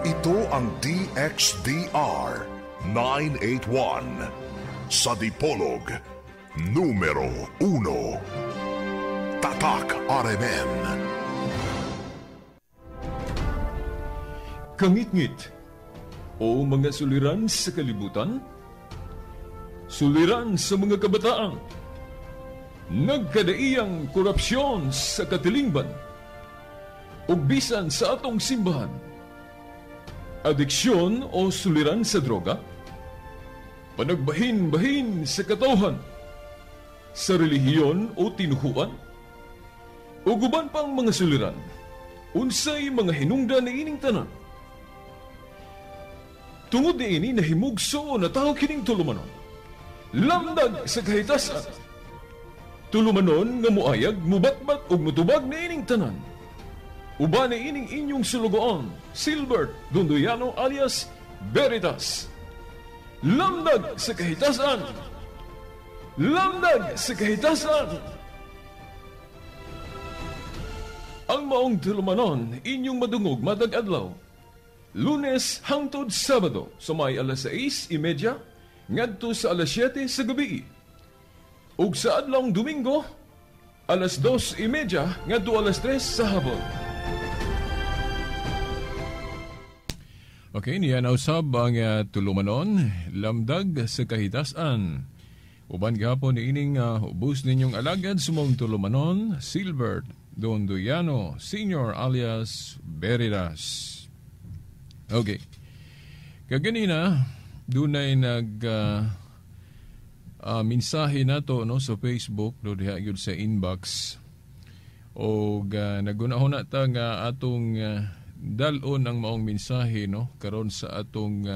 Ito ang DXDR 981 sa Dipolog, numero 1. Tatak RMN. Kangitngit o mga suliran sa kalibutan, suliran sa mga kabataan, nagkadaiyang korupsyon sa katilingban, ug bisan sa atong simbahan, adiksyon o suliran sa droga, panagbahin-bahin sa katawhan, sa relihiyon o tinuhuan, ug uban pang mga suliran, unsay mga hinungdan niining tanan. Tungod niini nahimugso na tao kining tulumanon. Lamdag sa kahitasan. Tulumanon nga muayag, mubatbat ug mutubag niining tanan. Uban niining inyong sulugoon, Silbert Dondoyano alias Veritas. Lamdag sa kahitasan. Lamdag sa kahitasan. Ang maong tulumanon inyong madungog matag adlaw. Lunes hangtod Sabado sa may alas 6:30 ngadto sa alas 7 sa gabi. Ug sa adlawng Domingo alas 2:30 ngadto alas 3 sa hapon. Okay, niya nausab ang tulumanon, lamdag sa kahitasan. Uban gihapon niining ubos ninyong alagad sumong tulumanon, Silbert Dondoyano Senior alias Veritas. Okay. Kaganina, dunay nag mensahe nato, no, sa Facebook, do diha gyud sa inbox. Og nagunahuna ta nga atong dal-on ang maong mensahe, no, karon sa atong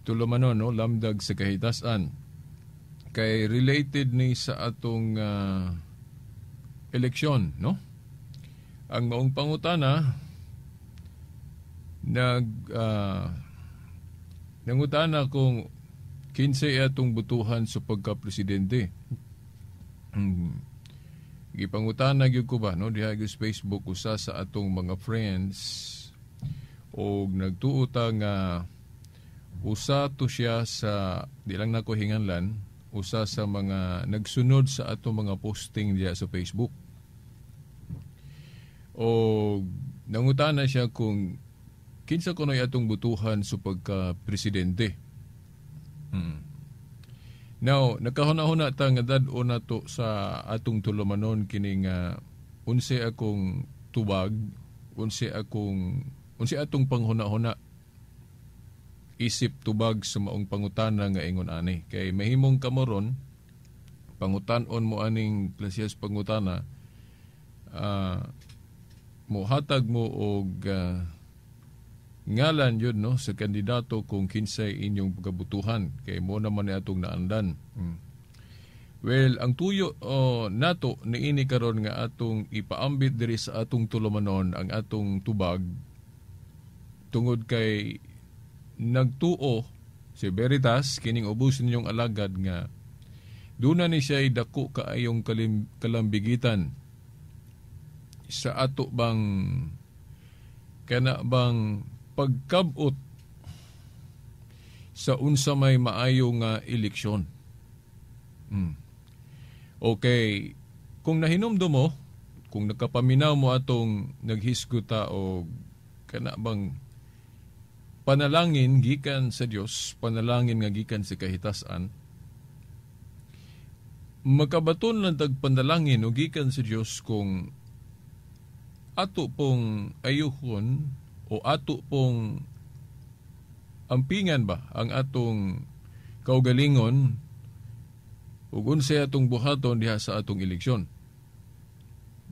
tulumanon, no, lamdag sa kahitasan. Kay related ni sa atong eleksyon, no? Ang maong pangutana nangutana kung kinsay atong butuhan sa pagka-presidente. Gipangutana gyud ko ba, no, diha gyud sa Facebook usa sa atong mga friends og nagtuo ta nga usa to siya sa di lang nako hinganlan, usa sa mga nagsunod sa atong mga posting diha sa Facebook. Og nangutana siya kung kinsa kuno'y atong butuhan sa pagka-presidente. Now, nakahuna-huna ta nga dad-o na to sa atong tulumanon kining unsay akong tubag, unsay atong panghuna-huna isip tubag sa maong pangutana nga ingon ani. Kay mahimong kamoron, pangutan-on mo aning klasiyas pangutana, mohatag mo og ngalan yun, no, sa kandidato kung kinsay inyong pagkabutuhan kay mo naman ni atong naandan. Well, ang tuyo nato niini karon nga atong ipaambit diri sa atong tulumanon ang atong tubag tungod kay nagtuo si Veritas kining ubos ninyong alagad nga duna ni siya dako kaayong kalambigitan sa ato bang kana bang pagkabot sa unsa may maayo nga eleksyon. Okay, kung nahinumdum mo, kung nakapaminaw mo atong naghisguta o kana bang panalangin gikan sa Dios, panalangin nga gikan sa kahitasan, makabaton lang tag panalangin o gikan sa Dios kung ato pong ayuhon o ato pong ampingan ba ang atong kaugalingon ug unsay atong buhaton diha sa atong eleksyon.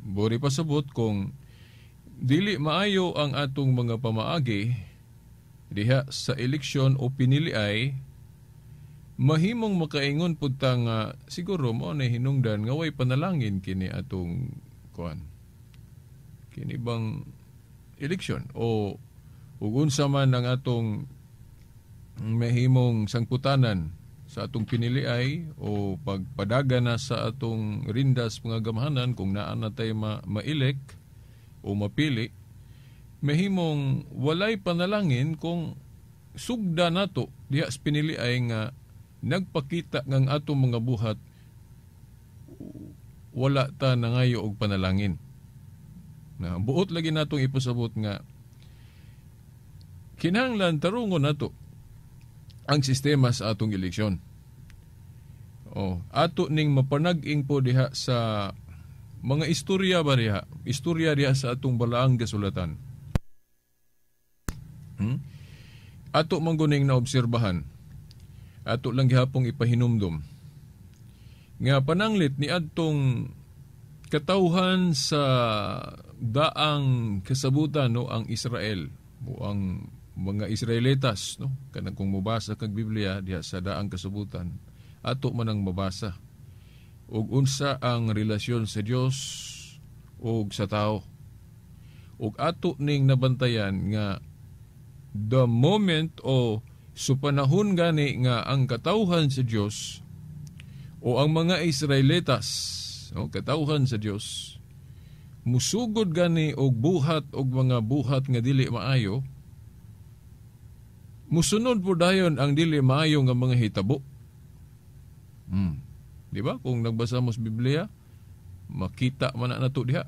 Bori pasabot kung dili maayo ang atong mga pamaagi diha sa eleksyon o pinili ay mahimong makaingon pud ta nga siguro mao na hinungdan nga way panalangin kini atong kuan kini bang eleksyon o ug unsa man ang atong mahimong sangputanan sa atong piniliay o pagpadaga na sa atong rindas mga gamhanan kung naa na tay ma-elect o mapili. Mahimong walay panalangin kung sugda nato diha sa pinili ay nga nagpakita ngang atong mga buhat wala ta nangayo og panalangin. Na buot lagi natong ipasabot nga kinahanglan tarungon nato ang sistema sa atong eleksyon. Oh, ato ning mapanag-ing po diha sa mga istorya ba diha? Istorya diha sa atong balaang kasulatan. Ato mangguning naobserbahan. Ato lang gihapong ipahinumdum nga pananglit ni adtong katawhan sa daang kasabutan, no, ang Israel o ang mga Israelitas, no, kanang kung mobasa kag Biblia diha sa daang kasabutan, ato man ang mabasa og unsa ang relasyon sa Dios og sa tao. Og ato ning nabantayan nga the moment o supanahon gani nga ang katawhan sa Dios o ang mga Israelitas, o katawhan sa Dios, musugod gani og buhat og mga buhat nga dili maayo, musunod po dayon ang dili maayo nga mga hitabo. Di ba? Kung nagbasa mo sa Biblia, makita man na nato diha.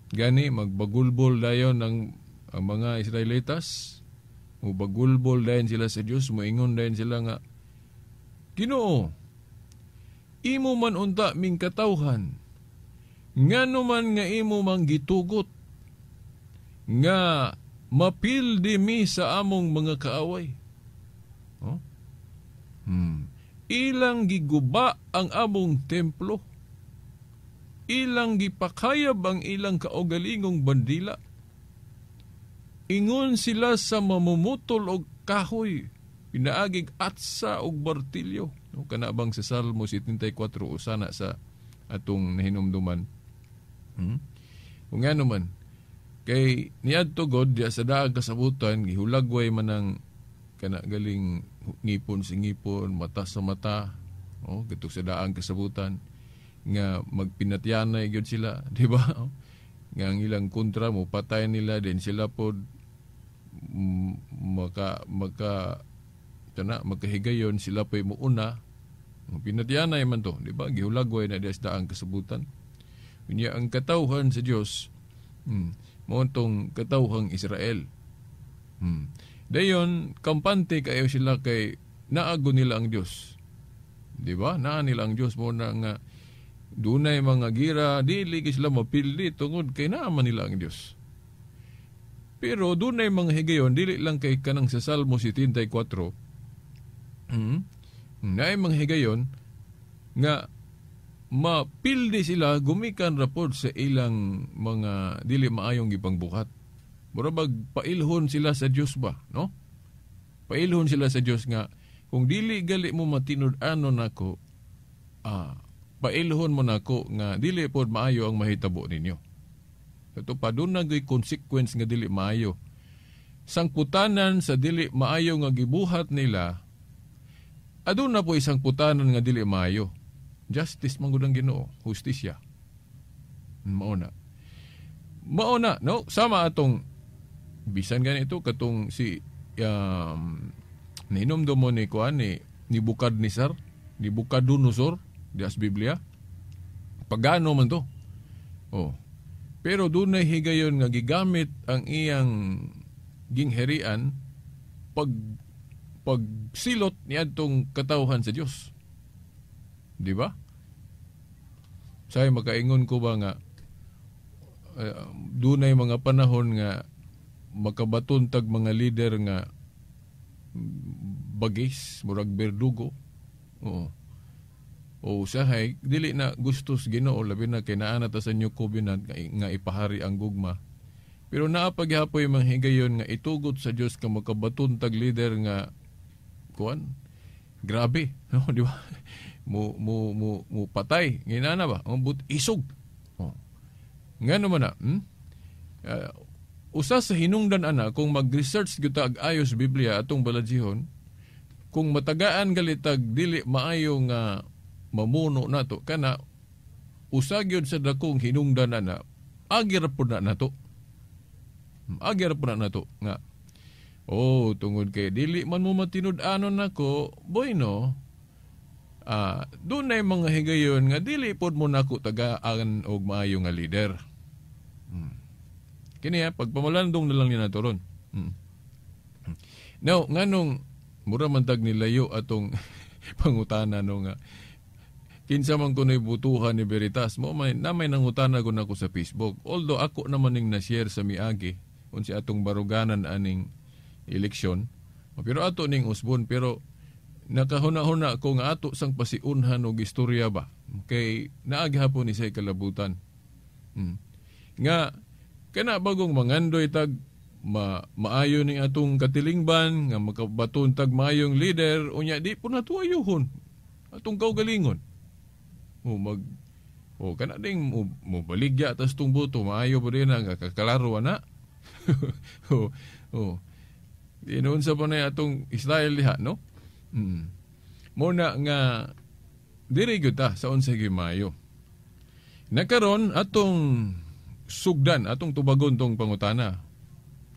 Gani magbagulbol dayon ang mga Israelitas, mubagulbol dayon sila sa Dios, moingon dayon sila nga, Ginoo, imo man unta ming katawhan, ngano man nga imo mang gitugot, nga mapildi mi sa among mga kaaway. Oh? Ilang giguba ang among templo, ilang gipakayab ang ilang kaugalingong bandila. Ingon sila sa mamumutol og kahoy, pinaagig atsa og martilyo. No, kana bang sa Salmo 74 usana sa atong nahinumduman. Kung nga naman, kay niadto God diya sa daag kasabutan, gihulagway man ang kana galing ngipon sa ngipon, mata sa mata, oh, katok sa daang kasabutan nga magpinatyanay gyud sila, di ba? Nga ang ilang kontra mo patay nila din sila pod maka maka kana makahigayon sila po'y muuna. Pinatyanay man to, di ba? Gihulagway na diya sa daang kasabutan. Unya ang katawhan sa Dios, mao tong katawhang Israel. Dayon kampante kayo sila kay naago nila ang Dios. Di ba? Naa nila ang Dios mo na nga dunay mga gira, dili sila mapildi tungod kay naa man nila ang Dios. Pero dunay mga higayon, dili lang kay kanang sa Salmo 74. Naay mga higayon nga mapildi sila gumikan rapod sa ilang mga dili maayong gipangbuhat. Mura bag pailhon sila sa Dios ba, no? Pailhon sila sa Dios nga kung dili gali mo matinud-anon nako, pailhon mo nako nga dili pod maayo ang mahitabo ninyo. Ito pa doon nagay consequence nga dili maayo. Sangputanan sa dili maayo nga gibuhat nila, aduna po isang putanan nga dili maayo. Justice man gud ang Ginoo, hustisya. Mao na. Mao na, no? Sama atong bisan ganito katong si niinomdom mo ni kuan ni Nebuchadnezzar, Nabucodonosor, dias Biblia. Pagano man to. Oh. Pero dunay higayon nga gigamit ang iyang gingharian pagsilot niadtong katawhan sa Dios. Di ba? Say makaingon ko ba nga dunay mga panahon nga makabaton tag mga leader nga bagis, murag berdugo. Oo. O usahay dili na gustos Ginoo, labi na kay naa na ta sa New Covenant nga ipahari ang gugma. Pero naa paghapoy mga higayon nga itugot sa Dios ka makabaton tag leader nga kuan. Grabe, no, di ba? Mo mo mo mo patay nginana ba? Ang but isog. Oh. Ngano man na? Usa sa hinungdan ana kung mag-research gyud ta ag ayos Biblia atong baladzihon, kung matagaan galitag dili maayo nga mamuno nato kana usa gyud sa dakong hinungdan ana agi ra pud na nato. Agi ra po na nato nga oh, tungod kay dili man mo matinud-anon nako, boy no. Dunay mga higayon nga dili pod mo nako tagaan og maayo nga leader. Kini pagpamalandong na lang ni nato ron. Now, nganong mura man tag nilayo atong pangutana no nga kinsa man kuno'y butuhan ni Veritas mo may na may nangutana ko nako sa Facebook. Although ako naman ning na-share sa miagi unsi atong baruganan aning eleksyon. Pero ato ning usbon, pero nakahuna-huna ko nga ato sang pasiunhan og istorya ba kay naaghapon ni say kalabutan. Nga kana bagong mangandoy tag maayo ning atong katilingban nga makabaton tag maayong leader, unya di po nato ayuhon atong kaugalingon. O mag o kana ding mo baligya tas tong boto maayo pa din ang kakalaro ana. O o inuun sa pa na atong style diha no. Muna nga diri gyud ta sa unsay maayo. Nakaron atong sugdan atong tubagon tong pangutana.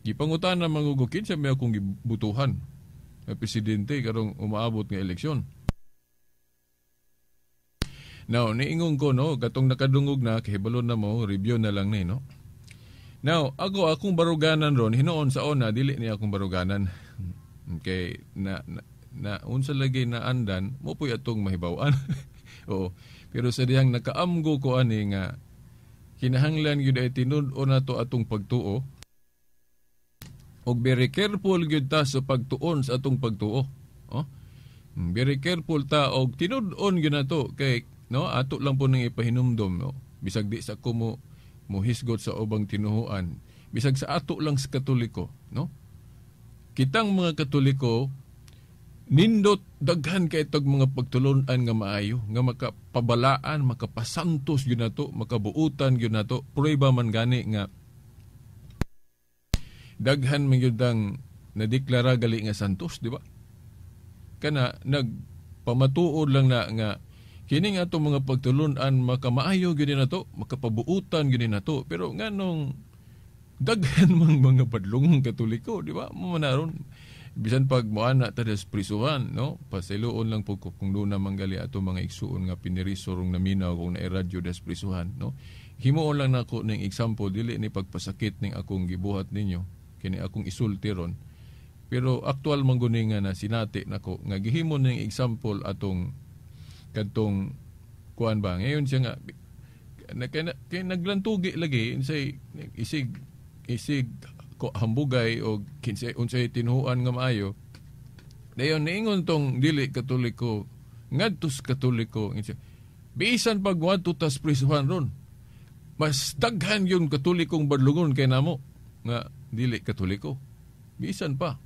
Gipangutana mangugo kinsa may akong gibutuhan nga presidente karong umaabot nga eleksyon. Now, niingon ko no, katong nakadungog na kahibalo na mo, review na lang ni no. Now, ako akong baruganan ron hinuon sa una dili ni akong baruganan. Okay, na, na, na unsa lagi na andan mo puy atong mahibaw-an. Oo. Pero sa dihang nakaamgo ko ani nga kinahanglan gyud ay tinud-on nato atong pagtuo. Og very careful gyud ta sa pagtuon sa atong pagtuo. Oh? Very careful ta og tinud-on gyud nato kay no ato lang po nang ipahinumdom no. Bisag di sa ko mo mohisgot sa ubang tinuhuan, bisag sa ato lang sa Katoliko, no? Kitang mga Katoliko nindot daghan kay tag mga pagtulon-an nga maayo, nga makapabalaan, makapasantos gyud nato, makabuutan gyud nato. Prueba man gani nga daghan man gyud ang nadeklara gali nga santos, di ba? Kana nagpamatuod lang na nga kini nga atong mga pagtulun-an makamaayo gyud nato, makapabuutan gyud nato. Pero nganong daghan mang mga padlongong Katoliko, di ba? Mo man bisan pag moana ta des prisuhan, no? Pasiluon lang po kung doon na manggali ato mga igsuon nga pinirisorong naminaw kung nairadyo des prisuhan, no? Himuon lang nako ning example, dili ni pagpasakit ning akong gibuhat ninyo, kini akong isulti ron. Pero aktual man guni nga na sinati nako nga gihimo ning example atong kadtong kuan ba ngayon siya nga na, kay, kay naglantugi lagi unsay isig isig ko hambugay o kinsay unsay tinuhuan nga maayo. Dayon niingon tong dili Katoliko ngadto sa Katoliko, bisan pag wadto tas prisuhan ron, mas daghan yung Katolikong badlungon kay namo nga dili Katoliko. Bisan pa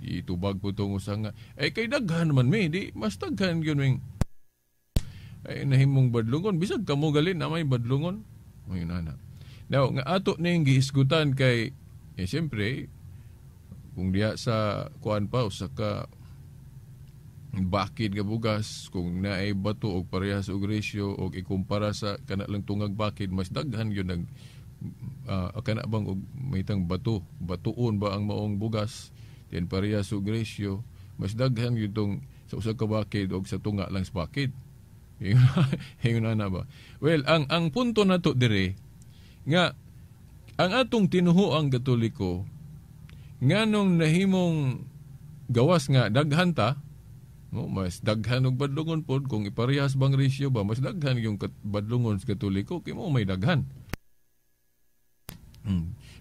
itubag po tong usa nga ay kay daghan man mi di mas daghan yun ming ay nahimong badlungon bisag kamo gali na may badlungon. Ayun ana. Now nga ato ning gihisgutan kay siyempre kung diha sa kuan pa usa ka bakid nga bugas kung naay bato og parehas og ratio og ikumpara sa kana lang tungag bakid mas daghan gyud nag kana bang og mahitang bato batuon ba ang maong bugas then parehas og ratio mas daghan gyud tong sa usa ka bakid og sa tunga lang sa bakid. Ingon na ba? Well, ang punto nato dire nga ang atong tinuhuang Katoliko nganong nahimong gawas nga daghan ta, no, mas daghan og badlungon pod kung iparehas bang ratio ba mas daghan yung badlungon sa Katoliko kay mo may daghan.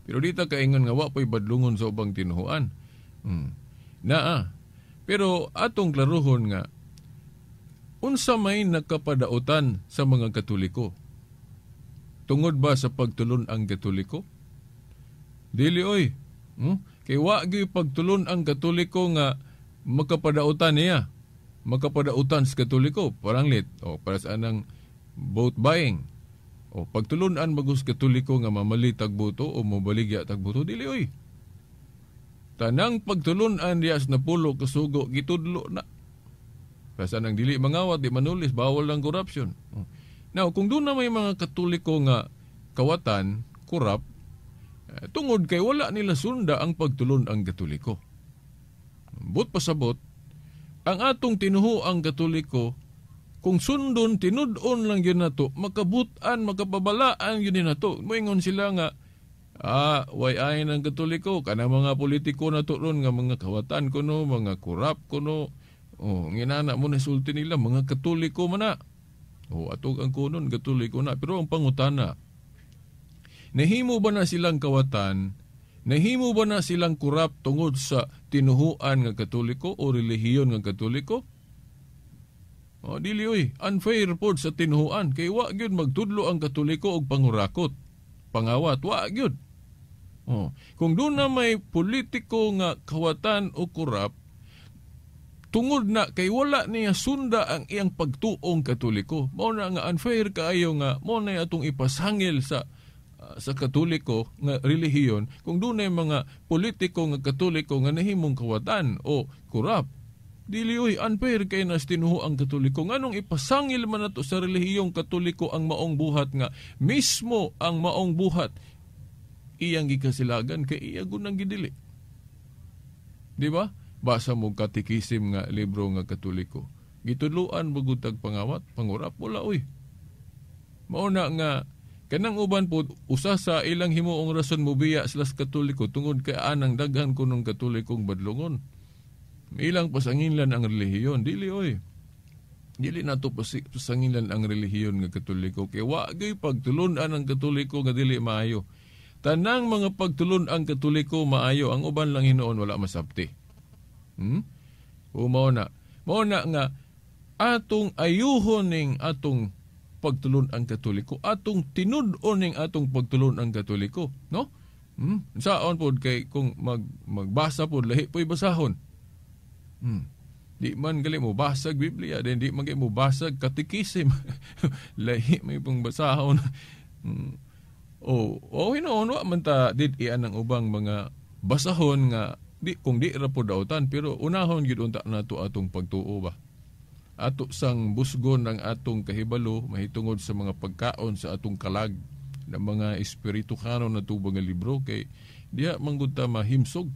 Pero dita kaingon nga wa po'y badlungon sa ubang tinuhuan. Naa. Pero atong klaruhon nga unsa may nakapadautan sa mga Katoliko? Tungod ba sa pagtulon ang Katoliko? Dili oy. Kay wa gyud pagtulon ang Katoliko nga makapadautan niya. Makapadautan sa Katoliko, paranglit o para sa anang vote buying. O pagtulon-an magus Katoliko nga mamalit tag boto o mobaligya tag boto, dili oy. Tanang pagtulon-an diya sa napulo kasugo gitudlo na. Para nang dili mangawat, di manulis, bawal ang corruption. Now, kung doon na may mga Katoliko nga kawatan, corrupt, Tungod kay wala nila sunda ang pagtulon ang Katoliko. But pasabot, ang atong tinuhuang Katoliko, kung sundon, tinud-on lang yun nato, makabutan, makapabalaan yun nato. Moingon sila nga, way ay ng Katoliko, kanang mga politiko na to ron, nga mga kawatan kuno, mga kurap kuno, oh, nginana mo na sulti nila, mga Katoliko man na. Oh, atog ang kunon, Katoliko na. Pero ang pangutana, nahimo ba na silang kawatan, nahimo ba na silang kurap tungod sa tinuhuan nga Katoliko o relihiyon nga Katoliko? O, dili oy, unfair pod sa tinuhuan kay wa gyud magtudlo ang Katoliko og pangurakot, pangawat, wa gyud. O, kung doon na may politiko nga kawatan o kurap, tungod na kay wala niya sunda ang iyang pagtuong Katoliko, mao na nga unfair kaayo nga mao na atong ipasangil sa Katoliko nga relihiyon kung dunay mga politiko nga Katoliko nga nahimong kawatan o kurap. Dili oy, unfair kay nas tinuho ang Katoliko. Nganong ipasangil man nato sa relihiyong Katoliko ang maong buhat nga mismo ang maong buhat iyang gikasilagan kay iya gunang gidili. Di ba? Basa mo katikisim nga libro nga Katoliko. Gitudloan bugod tag pangawat, pangurap, wala oy. Mao na nga kanang uban po, usa sa ilang himuong rason mobiya sila sa Katoliko tungod kay anang daghan kunong Katolikong badlongon. Ilang pasanginlan ang relihiyon. Dili oy. Dili nato pasanginlan ang relihiyon nga Katoliko kay wa gyud pagtulun-an ang Katoliko nga dili maayo. Tanang mga pagtulun-an Katoliko maayo, ang uban lang hinuon wala masabti. O mao na. Mao na nga atong ayuhon ning atong pagtulun ang Katoliko, atong tinud-on ning atong pagtulun ang Katoliko, no? Saon pod kay kung magbasa pod lahi po'y basahon. Di man gali mo basag Biblia, then di man gali mo basag katekisim. Lahi may pang basahon. O hinuon wa man ta did iyan ang ubang mga basahon nga di kung di ra pod dautan, pero unahon gyud unta nato atong pagtuo ba. Ato sang busgon ang atong kahibalo mahitungod sa mga pagkaon sa atong kalag ng mga espirituhanon na tubang nga libro kay diha manggod ta mahimsog.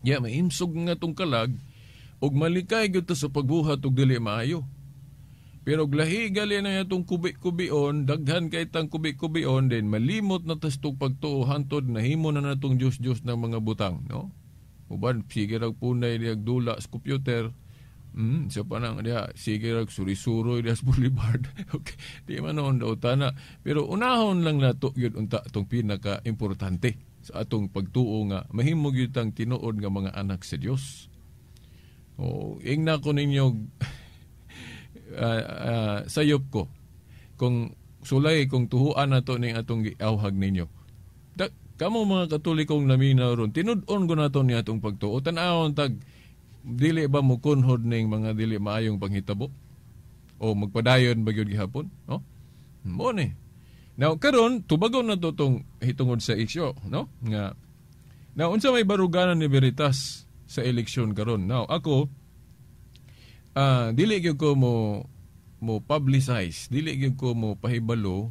Diha mahimsog nga atong kalag ug malikay gyud ta sa pagbuhat og dili maayo. Pero lahi gali na atong kubi-kubion, daghan kay tang kubi-kubion, then malimot na tas tong pagtuo hantod nahimo na natong Dios-Dios ng mga butang, no? Uban sige rag punay diag dula sa computer. Siya pa nang diha, sige rag suri-suroy diha sa boulevard. Okay, di man noon daw tana. Pero unahon lang nato gyud unta atong pinaka-importante sa atong pagtuo nga mahimo gyud tang tinuod nga mga anak sa Dios. O ingna ko ninyo sayop ko kung sulay kung tuhuan nato ning atong giawhag ninyo. Kamo mga Katolikong naminaw ron, tinud-on ko nato ni atong pagtuo. Tan-awon tag dili ba mo kunhod ning mga dili maayong panghitabo o magpadayon ba gyud gihapon, no? Mo ni. Now karon tubagon na to tong hitungod sa isyo, no? Nga now unsa may baruganan ni Veritas sa eleksyon karon? Now ako dili gyud ko mo publicize, dili gyud ko mo pahibalo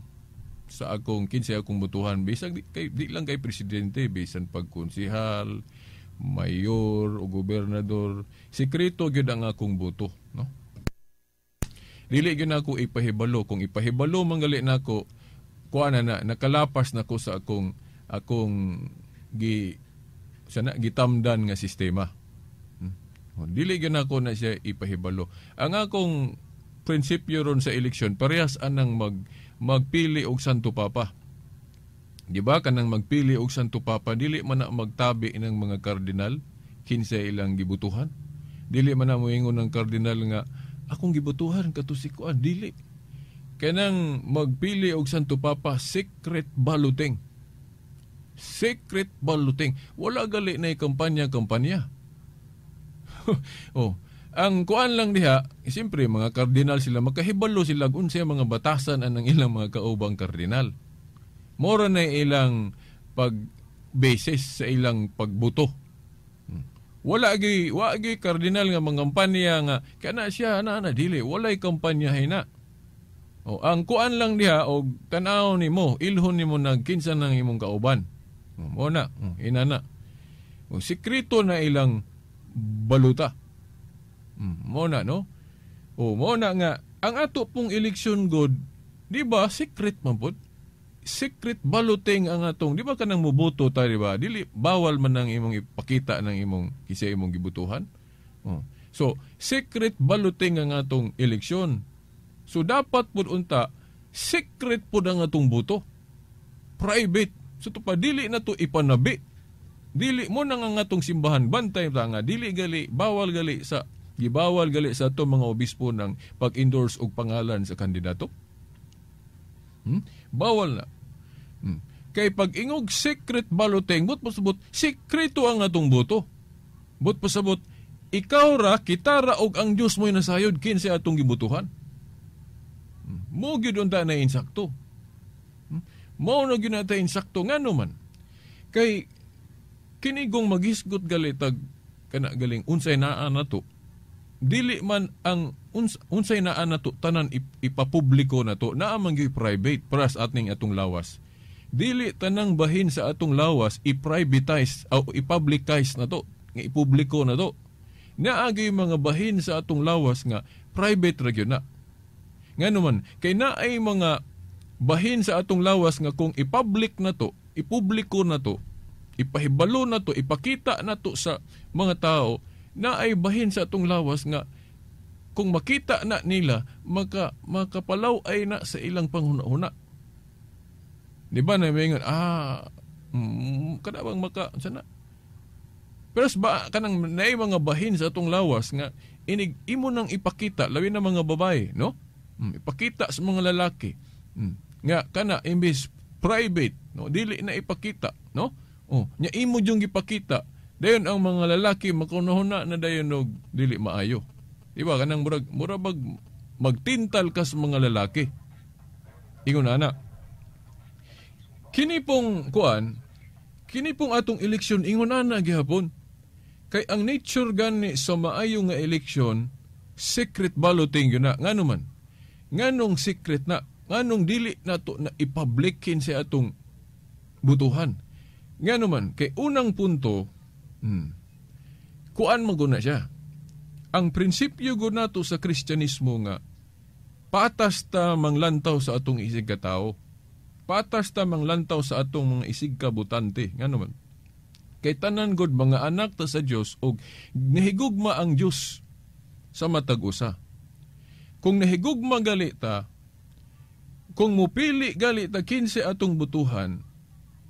sa akong kinsay akong botohan bisag di lang kay presidente, bisan pagkonsehal, mayor o gobernador, sekreto gyud ang akong boto, no? Dili gyud nako ipahibalo. Kung ipahibalo man gali nako, kuha na nakalapas nako sa akong gi sana gitamdan nga sistema. Dili gyud nako na siya ipahibalo. Ang akong prinsipyo ron sa eleksyon parehas anang magpili og Santo Papa. Di ba kanang magpili og Santo Papa dili man na magtabi ng mga kardinal kinsa ilang gibutuhan. Dili man na moingon ng kardinal nga akong gibutuhan kato si kuan, dili. Kanang magpili og Santo Papa secret balloting. Secret balloting. Wala gali na kampanya-kampanya. Oh, ang kuan lang diha, siyempre mga kardinal sila makahibalo sila unsay mga batasan anang ilang mga kaubang kardinal. Mora na ilang pag basis sa ilang pagbuto. Wala gi kardinal nga mangampanya nga kana siya na dili, walay kampanya hina. O, ang kuan lang diha og tan-aw nimo, ilhon nimo nag kinsa nang imong kauban. O, mo na, inana. O, sikreto na ilang baluta. Mo na, no? O, mo na nga ang ato pong eleksyon god, di ba secret man pod? Secret balloting ang atong, di ba kanang muboto ta, di ba? Dili bawal man ang imong ipakita ng imong kinsa imong gibutuhan. O. So, secret balloting ang atong eleksyon. So dapat pud unta secret pud ang atong boto. Private. So to pa dili na to ipanabi. Dili mo na nga atong simbahan bantay ta nga dili gali bawal gali sa gibawal gali sa ato mga obispo ng pag-endorse og pangalan sa kandidato. Bawal na. Kay pag ingog secret balloting, but pasabot sekreto ang atong boto. But pasabot ikaw ra kita ra og ang Dios mo'y nasayod kinsa atong gibotohan. Mo gyud unta na insakto. Mo na gyud na insakto ngano man. Kay kinigong maghisgot gali tag kana galing unsay naa nato. Dili man ang unsay naa nato tanan ipapubliko nato, naa man gyud private para sa atning atong lawas. Dili tanang bahin sa atong lawas i-privatize o i-publicize nato, nga ipubliko nato. Naa gyud mga bahin sa atong lawas nga private ra gyud na. Ngano man, kay naay mga bahin sa atong lawas nga kung i-public na to, ipubliko na to, ipahibalo na to, ipakita na to sa mga tao, naay bahin sa atong lawas nga kung makita na nila, makapalaw ay na sa ilang panghuna-huna. Di ba na may ingon, kada bang maka, sana? Pero ba, kanang naay mga bahin sa atong lawas nga inig imo nang ipakita, labi na mga babae, no? Ipakita sa mga lalaki. Nga kana imbes private, no, dili na ipakita, no? Oh, nya imo jung gipakita. Dayon ang mga lalaki makunahuna na dayon og dili maayo. Di ba kanang murag bag magtintal ka sa mga lalaki. Ingon ana. Kini pong kuan, kini pong atong eleksyon ingon ana gihapon. Kay ang nature gani sa maayo nga eleksyon, secret balloting yun na. Ngano man? Nganong secret na? Nganong dili na to na ipublikin sa atong butuhan? Ngano man? Kay unang punto, kuan man guna siya. Ang prinsipyo guna to sa Kristyanismo nga, patas ta manglantaw sa atong isig katao. Patas ta manglantaw sa atong mga isig kabutante. Ngano man? Kay tanan god mga anak ta sa Dios og nahigugma ang Dios sa matag usa. Kung nahigugma gali ta, kung mupili gali ta kinsa atong butuhan,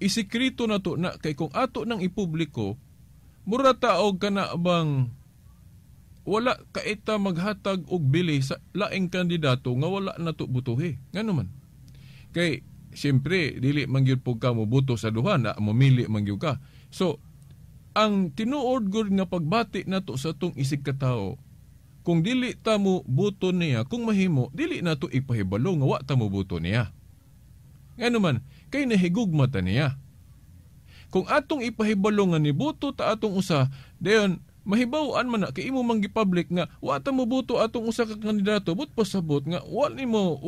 isikreto na to na kay kung ato nang ipubliko, mura ta og kana bang wala kaita maghatag og bili sa laing kandidato nga wala na to butuhi. Ngano man? Kay siyempre dili man gyud pug ka moboto sa duha na momili man gyud ka. So ang tinuod gud nga pagbati nato sa atong isig katawo, kung dili ta mo boto niya, kung mahimo, dili na to ipahibalo nga wa ta mo boto niya. Ngano man, kay nahigugma ta niya. Kung atong ipahibalo nga niboto ta atong usa, dayon mahibaw-an man na kay imo man gi-public nga wa ta mo boto atong usa ka kandidato, but pasabot nga wa nimo,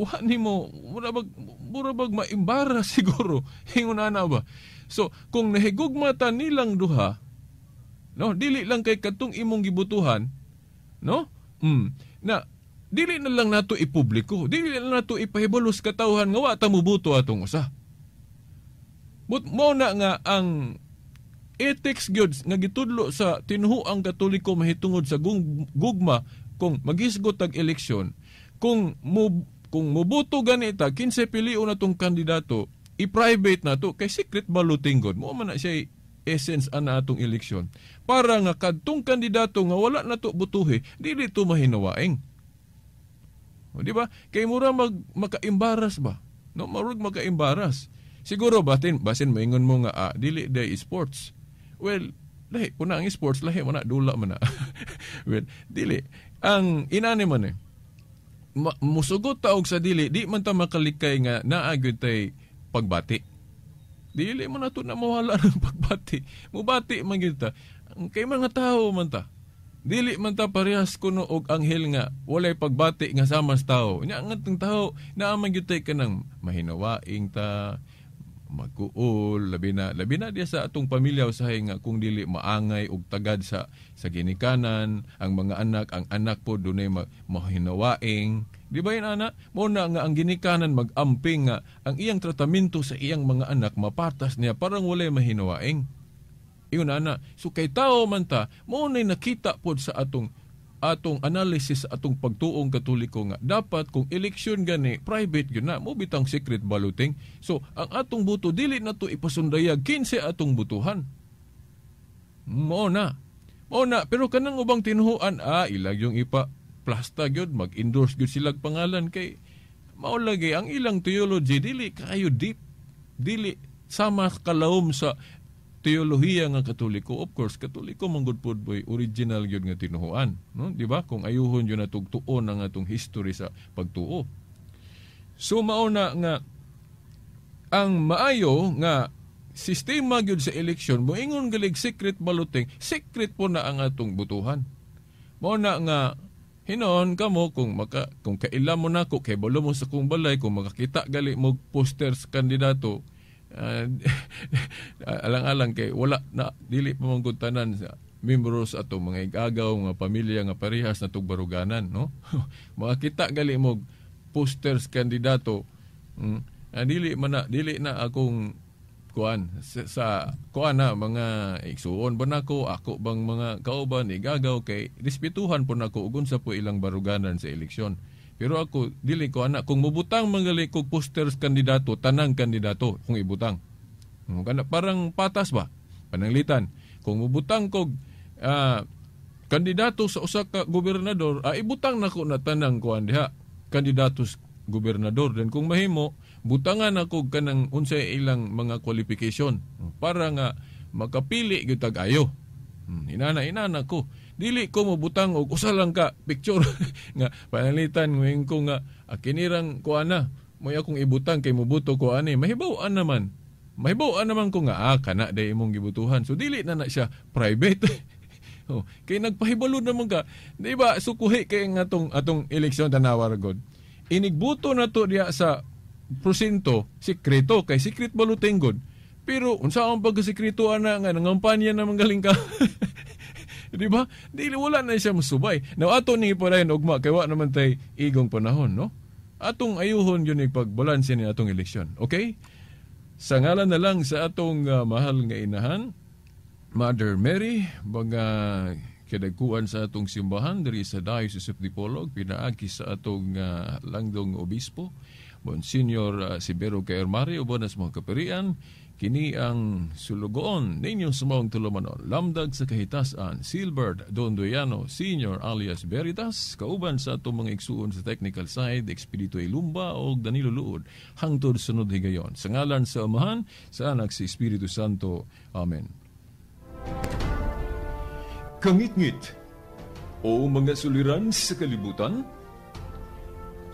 mura bag maembarrass siguro. Ingon ana ba? So, kung nahigugma ta nilang duha, no, dili lang kay katong imong gibotohan, no? Na dili na lang nato ipubliko, dili na lang nato ipahibalo sa katawhan nga wa ta moboto atong usa. But mao na nga ang ethics gyud nga gitudlo sa tinuhuang Katoliko mahitungod sa gugma kung maghisgot tag eleksyon, kung moboto ganita kinsa pilion natong kandidato, i-private na to kay secret balloting god. Mao man na siya essence ana atong eleksyon. Para nga kadtong kandidato nga wala na to butuhi, dili to mahinawaing. O, di ba? Kay mura maka-embarrass ba? No, marug maka-embarrass. Siguro basin maingon mo nga dili day sports. Well, lahi po na ang sports, lahi mo na dula man na. Well, dili. Ang inani man musugot ta og sa dili, di man ta makalikay nga naa gyud tay pagbati. Dili man nato na mawala ng pagbati. Mubati man gyud ta. Kay mga tao man ta. Dili man ta parehas kuno og anghel nga walay pagbati nga sama sa tao. Nya ang atong tao naa man gyud tay kanang mahinawaing ta, magkuol, labi na diya sa atong pamilya usahay nga kung dili maangay og tagad sa ginikanan, ang mga anak, ang anak po dunay mahinawaing. Di ba yun, ana? Mao na nga ang ginikanan mag-amping nga ang iyang tratamento sa iyang mga anak mapatas niya parang walay mahinawaing. Iyon, ana. So kay tao man ta, mao na'y nakita pod sa atong analysis sa atong pagtuong Katoliko nga dapat kung eleksyon gani private gyud na, mo bitang secret balloting. So ang atong boto dili na to ipasundayag kinsa atong botohan. Mao na. Pero kanang ubang tinuhuan, ilag yung ipa plasta gyud, mag-endorse gyud sila pangalan kay mao lagi ang ilang theology dili kaayo deep, dili sama kalawom sa teolohiya nga Katoliko. Of course, Katoliko man gud pod boy original gyud nga tinuhuan, no? Di ba? Kung ayuhon gyud natong tuon ang atong history sa pagtuo. So mao na nga ang maayo nga sistema gyud sa eleksyon moingon galig secret balloting, secret po na ang atong botohan. Mao na nga hinon kamo kung kaila mo nako kay balo mo sa kong balay, kung makakita gali mo poster sa kandidato, alang-alang kay wala na dili pa man gud tanan sa membro sa atong mga igagaw, mga pamilya nga parehas na tugbaruganan, no? Makakita gali mo posters kandidato, dili man na, dili na akong kuan sa kuan na mga igsuon ba nako, ako bang mga kauban igagaw kay respetuhan po nako ug unsa po ilang baruganan sa eleksyon. Pero ako dili ko ana kung mobutang mangali kog posters kandidato, tanang kandidato kung ibutang. Kana parang patas ba? Pananglitan. Kung mobutang kog kandidato sa usa ka gobernador, ibutang nako na tanang kuan diha, kandidato sa gobernador. Then kung mahimo, butangan nako kanang unsay ilang mga qualification para nga makapili gyud tag ayo. Inana ko. Dili ko mobutang og usa lang ka picture nga panalitan ngayon ko nga kinirang kuan na moy akong ibutang kay mobuto ko ani, mahibaw-an naman. Mahibaw-an naman ko nga kana day imong gibutuhan. So dili na siya private. Oh, kay nagpahibalo naman ka. Di ba sukuhi kay nga atong eleksyon tanawa ra god. Inigbuto na to diya sa prosinto sikreto kay secret balloting god. Pero unsa ang pagkasikreto ana nga nangampanya naman galing ka. Di ba? Dili wala na siya masubay. Now ato ni ipadayon ugma kay wa naman tay igong panahon, no? Atong ayuhon yun pagbalanse ni atong eleksyon. Okay? Sa ngalan na lang sa atong mahal nga inahan, Mother Mary, mga kadagkuan sa atong simbahan diri sa Diocese of Dipolog, pinaagi sa atong langdong obispo, Monsignor Severo K. Ermario, uban sa mga kaparian. Kini ang sulugoon ninyong sumaong tulumanon, lamdag sa kahitasan, Silbert Dondoyano Senior alias Veritas, kauban sa atong mga igsuon sa technical side, Expedito Ilumba o Danilo Luod, hangtod sunod higayon. Sa ngalan sa Amahan, sa Anak, sa Espiritu Santo. Amen. Kangitngit o mga suliran sa kalibutan,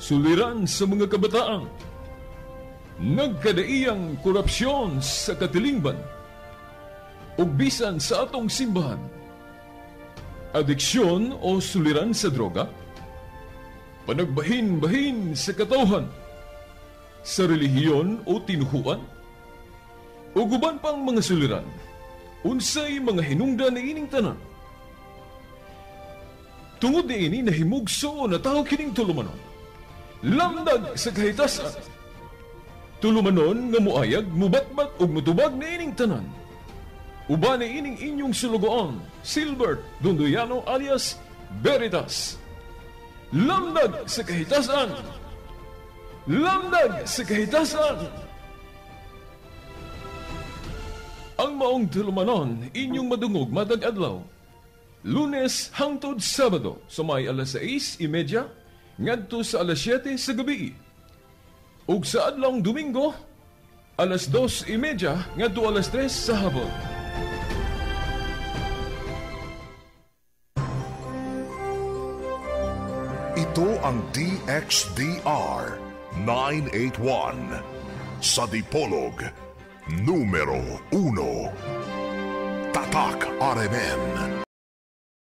suliran sa mga kabataan, nagkadaiyang korupsyon sa katilingban, ug bisan sa atong simbahan, adiksyon o suliran sa droga, panagbahin-bahin sa katawhan, sa relihiyon o tinuhuan, ug uban pang mga suliran, unsay mga hinungdan niining tanan. Tungod niini nahimugso na tawo kining tulumanon, lamdag sa kahitasan, tulumanon nga muayag, mubatbat ug mutubag niining tanan. Uban niining inyong sulugoon, Silbert Dondoyano alias Veritas. Lamdag sa kahitasan! Lamdag sa kahitasan! Ang maong tulumanon, inyong madungog matag adlaw. Lunes hangtod Sabado, sa may alas 6:30, ngadto sa alas 7 sa gabi. Ug sa adlawng Domingo, alas 2:30 ngadto alas 3 sa hapon. Ito ang DXDR 981 sa Dipolog, numero 1. Tatak RMN.